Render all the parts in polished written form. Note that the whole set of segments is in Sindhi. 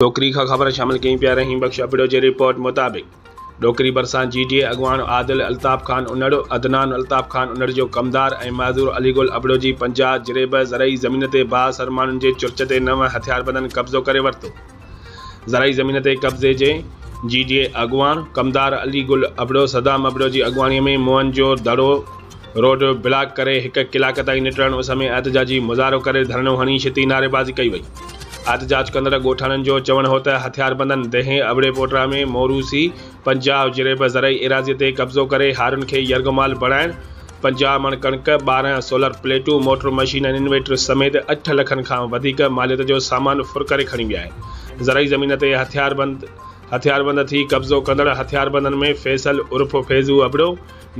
ڏوڪري کان خبر شامل ڪيون پيا رحيم بخش ابڙو جي رپورٽ مطابق ڏوڪري ڀرسان جي ڊي اي اڳواڻ عادل الطاف خان انڙ، عدنان الطاف خان انڙ جو ڪمدار ۽ معذور علي گل ابڙو جي 50 جريب زرعي زمين تي بااثر ماڻهن جي چرچ تي نو هٿياربندن قبضو ڪري ورتو. زرعي زمين تي قبضي جي جي ڊي اي اڳواڻ ڪمدار علي گل ابڙو، صدام ابڙو جي اڳواڻي ۾ موهن جو دڙو روڊ بلاڪ ڪري هڪ ڪلاڪ تائين نٽهڻ اس ۾ احتجاجي مظاهرو ڪري ڌرڻو هڻي ڇتي نعريبازي ڪئي وئي. احتجاج ڪندڙ ڳوٺاڻن جو چوڻ هو ته هٿياربندن ديهه ابڙي پوٽرا ۾ موروثي 50 جريب زرعي ايراضي تي قبضو ڪري هارين کي يرغمال بڻائڻ، 50 مڻ ڪڻڪ، 12 سولر پليٽون، موٽر مشين ۽ انويٽر سميت اٺ لکن کان وڌيڪ ماليت جو سامان ڦر ڪري کڻي ويا آهن. زرعي زمين تي هٿياربند ٿي قبضو ڪندڙ هٿياربندن ۾ فيصل عرف فيضو ابڙو،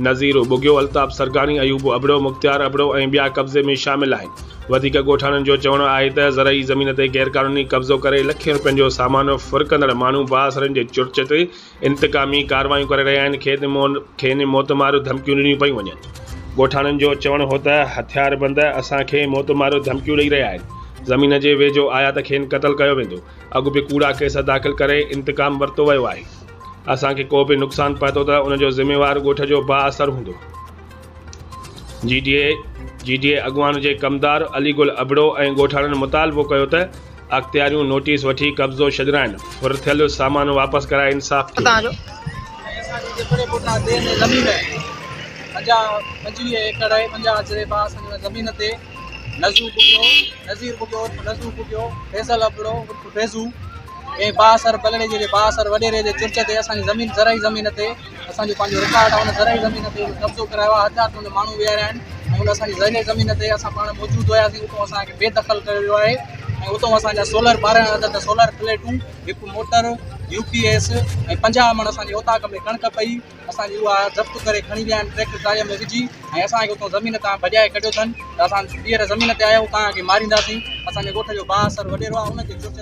نذير ٻگهيو، الطاف سرگاڻي، ايوب ابڙو، مختيار ابڙو ۽ ٻيا قبضي ۾ شامل آهن. وڌيڪ ڳوٺاڻن جو چوڻ آهي ته زرعي زمين تي غيرقانوني قبضو ڪري لکين روپين جو سامان ڦر ڪندڙ ماڻهو بااثرن جي چرچ تي انتقامي ڪارروايون ڪري رهيا آهن کين موتمار ڌمڪيون ڏنيون پيون وڃن. ڳوٺاڻن جو چوڻ هو ته هٿياربند اسان کي موتمار ڌمڪيون ڏئي رهيا آهن، زمين جي ويجهو آيا ته کين قتل ڪيو ويندو، اڳ به ڪوڙا ڪيس داخل ڪري انتقام ورتو ويو آهي، اسان کي ڪو به نقصان پهتو ته ان جو ذميوار ڳوٺ جو بااثر هوندو. جي ڊي اي جي ڊي اي اڳواڻ جي ڪمدار علي گل ابڙو ۽ ڳوٺاڻن مطالبو ڪيو ته اختياريون نوٽيس وٺي قبضو ڇڏرائين، ڦر ٿيل سامان واپس ڪرائي انصاف ٿئي. ۽ اسان جي جي پري پوٽا ديهه ۾ زمين 50 25 ايڪڙ ۽ 50 جريبا اسان جي زمين تي نظو ٻگهيو، نذير ٻگهيو عرف نظو ٻگهيو، فيصل ابڙو عرف فيضو ۽ بااثر بلڙيجي جي بااثر وڏيري جي چرچ تي اسان جي زمين زرعي زمين تي اسان جو پنهنجو رڪارڊ آهي ان زرعي زمين تي ان قبضو ڪرايو آهي هٿيار بند ماڻهو ويهاريا آهن ۽ ان اسان جي زرعي زمين تي اسان پاڻ موجود هياسين اتو اسان کي بي دخل ڪيو ويو آهي ۽ اتو اسان جا سولر 12 عدد سولر پليٽون هڪ موٽر يو پي ايس ۽ 50 مڻ اسان جي اوطاق ۾ ڪڻڪ پئي اسان جي اها ضبط ڪري کڻي ويا آهن ٽريڪٽر ٽراليء ۾ وجهي ۽ اسان کي اتان زمين تان ڀڄائي ڪڍيو اٿن ته اسان ٻيهر زمين تي آيا آهيون توهان کي مارينداسين اسان جي ڳوٺ جو بااثر وڏيرو آهي ان جي چرچ.